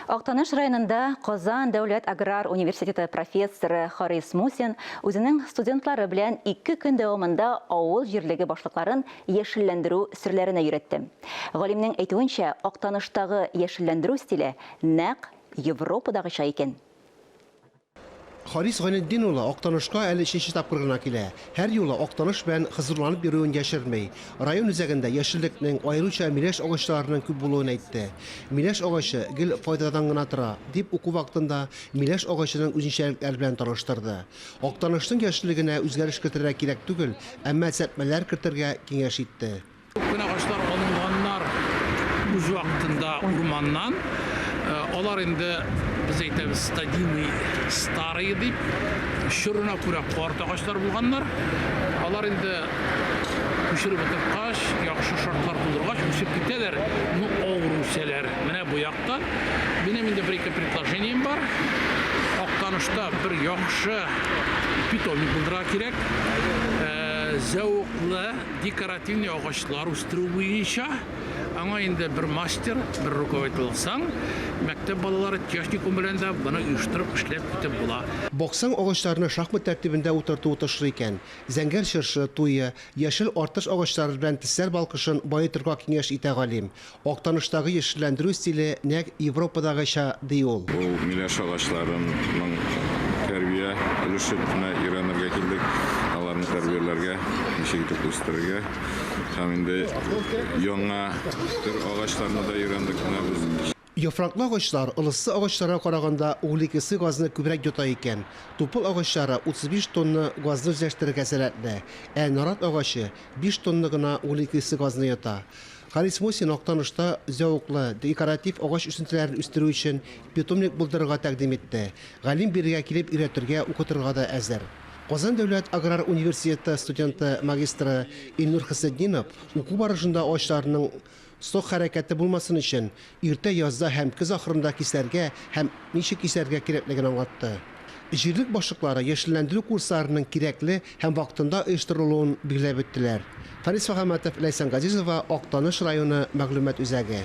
Актаныш районында Казан дәүләт аграр университеты профессоры Харис Мусин үзенең студентлары белән ике көн дәвамында авыл җирлеге башлыкларын яшелләндерү серләренә өйрәтте. Галимнең әйтүенчә, Актаныштагы яшелләндерү стиле нәкъ Европадагыча икән. Харис Гайнетдин улы Актанышка әле өченче тапкыр гына килә. Һәр юлы Актаныш белән хозурланып йөрүен яшерми. Район үзәгендә яшеллекнең, аеруча миләш агачларының күп булуын әйтте. Миләш агачы гел файдадан гына тора, дип уку вакытында миләш агачының үзенчәлекләре белән таныштырды. Актанышның яшеллегенә үзгәреш кертергә кирәк түгел, әмма төзәтмәләр кертергә киңәш итте. Күп кенә агачлар алынганнар үз вакытында урманнан. Алар инде, без әйтәбез, стадийный старые дип, чорына күрә карт агачлар булганнар. Алар инде күчереп утырткач, яхшы шартлар тудыргач, үсеп китәләр, ну, авыр үсәләр. Менә бу яктан минем инде бер-ике предложением бар. Актанышта бер яхшы питомник булдырырга кирәк. Зәвыклы Декоративный агачлар үстерү буенча аңа инде бер мастер, бер руководитель алсаң, мәктәп балалары техникум белән дә моны оештырып эшләп китеп була. Баксаң, агачларны шахмат тәртибендә утырту отышлы икән. Зәңгәр чыршы, туя, яшел артыш агачлары белән төсләр балкышын баетырга киңәш итә галим. Актаныштагы яшелләндерү стиле нәкъ Европадагыча, ди ул. Ул миләш агачларының тәрбия өлешенә өйрәнергә килдек. Аларны тәрбияләргә, ничек итеп үстерергә. Һәм инде яңа төр агачларны да өйрәндек менә без. Яфраклы агачлар ылыслы агачларга караганда углекислый газны күбрәк йота икән. Тупыл агачлары 35 тонна газны үзләштерергә сәләтле, ә нарат агачы биш тонна гына углекислый газны йота. Харис Мусин Актанышта зәвыклы, декоратив агач үсентеләрен үстерү өчен питомник булдырырга тәкъдим итте. Галим бирегә килеп өйрәтергә, укытырга да әзер. Казан дәүләт аграр университеты студенты, магистры Илнур Хөснетдинов уку барышында агачларның сок хәрәкәте булмасын өчен иртә язда һәм көз ахырында кисәргә һәм ничек кисәргә кирәклеген аңлатты. Җирлек башлыклары яшелләндерү курсларының кирәкле һәм вакытында оештырылуын билгеләп үттеләр. Фарис Мөхәммәтов, Ләйсән Газизова, Актаныш районы мәгълүмат үзәге.